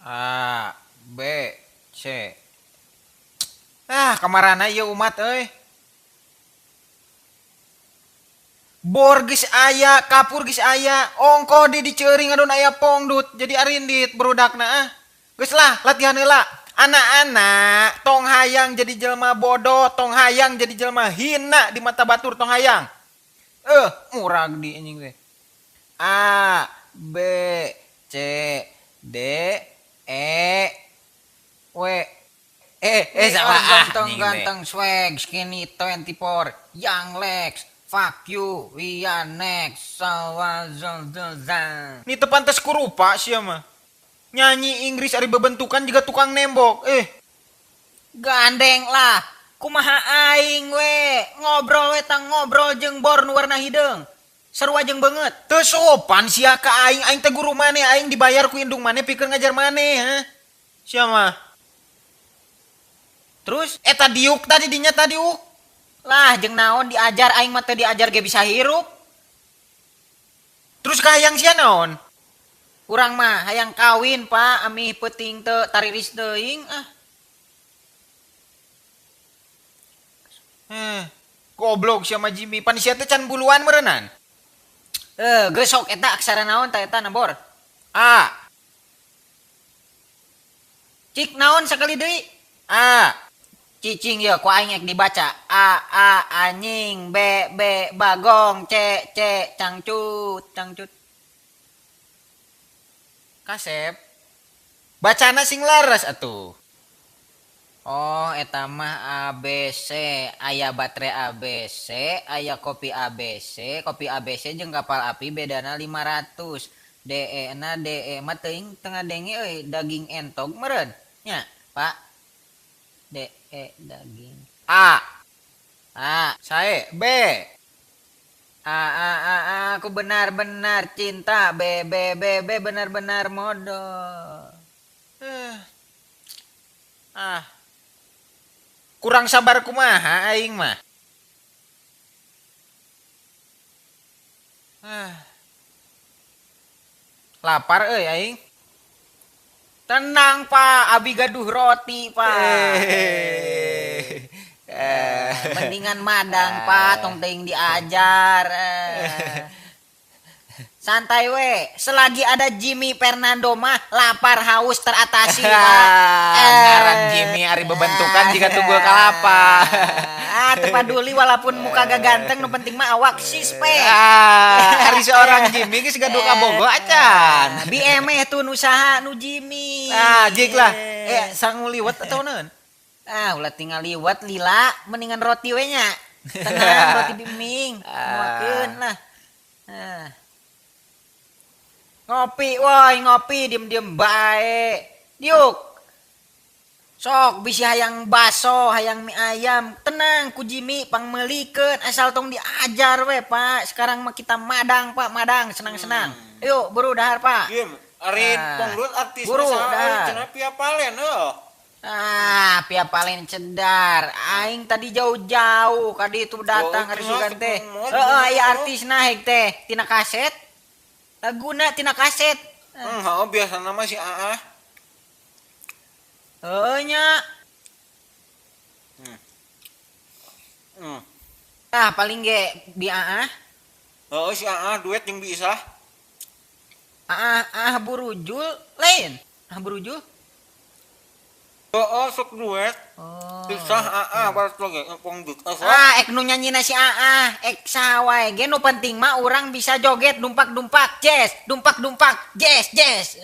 A B C. Ah, kamarana ieu umat euy. Bor geus aya, kapur geus aya, ongkoh di diceuring ngadon aya pongdut, jadi arindit barudakna ah. Geus lah, latihan heula. Anak-anak, tong hayang jadi jelma bodoh, tong hayang jadi jelma hina di mata batur, tong hayang. Murag di anjing teh. A B C D E W E salah ah ganteng ganteng swag skinny 24 young legs fuck you we are next. Ini teu pantes kurupa sia mah. Nyanyi Inggris ari bebentukan juga tukang nembok. Gandeng lah. Kumaha aing we ngobrol we tang ngobrol jeung bor nu warna hideung. Sarua jeung beungeut. Teu sopan sia ka aing, aing teh guru maneh, aing dibayar ku indung maneh pikeun ngajar maneh, ha. Sia mah. Terus eta diuk tadi dinya tadi uk. Lah jeung naon diajar aing mah teu diajar ge bisa hirup. Terus kahayang sia naon? Urang mah hayang kawin, Pak, amih peuting teu tariris teuing ah. Goblok sia mah Jimmy, pan sia teh can buluan meureunnan. Geus sok eta aksara naon ta eta na bor? A. Cik naon sakali deui? A. Cicing ya ku aing ek dibaca. A A anjing, B B bagong, C C cangcut, cangcut. Kasep. Bacana sing laras atuh. Oh, eta mah ABC, aya baterai ABC, aya kopi ABC, kopi ABC jeung kapal api bedana 500. DE na DE mah teuing tengah denge euy daging entog meureun nya, Pak. DE daging. A. A. Sae B. A A A A aku benar-benar cinta B B B B benar-benar modal. Ah. Kurang sabar kumaha aing mah. Ah. Lapar euy aing. Tenang Pak, abi gaduh roti Pak. Mendingan madang Pak, tong teuing diajar. Santai we, selagi ada Jimmy Fernando mah lapar haus teratasi Pak. Ngaran Jimmy ari bebentukan jika tunggu kalapa. Ah, teu paduli walaupun muka gak ganteng nu penting mah awak sispek. Ari seorang Jimmy geus gaduh kabogo acan. Bi emeh tuh nu saha nu Jimmy. Ah, jik lah. Sangu liwet atau naon? Ah, ulah tinggal liwet lila mendingan roti we nya. Tenang roti biming, muakeun lah. Ah. Ngopi woi, ngopi diem-diem bae. Diuk. Sok bisi hayang baso, hayang mie ayam. Tenang ku Jimmy pangmeulikeun asal tong diajar we, Pak. Sekarang mah kita madang, Pak, madang senang-senang. Ayo buru dahar, Pak. Jim, ari pongdut artis buru dahar. Cenah Pia Palen heuh. Ah, Pia Palen cedar. Aing tadi jauh-jauh kadi itu datang ari sugan teh. Heeh, aya artisna heg teh tina kaset. Laguna tina kaset. Heeh, biasana mah si AA. Heuh nya. Ah, paling ge bi AA. Heeh, si AA duet jeung bi Isah. AA, ah burujul lain. Ah burujul. Heeh, sok duet. Oh. Isah AA barat lagi pongdut. Ah, ek nu nyanyina si AA, ek saha wae ge nu penting mah urang bisa joget dumpak-dumpak, jazz, dumpak-dumpak, jazz, jazz.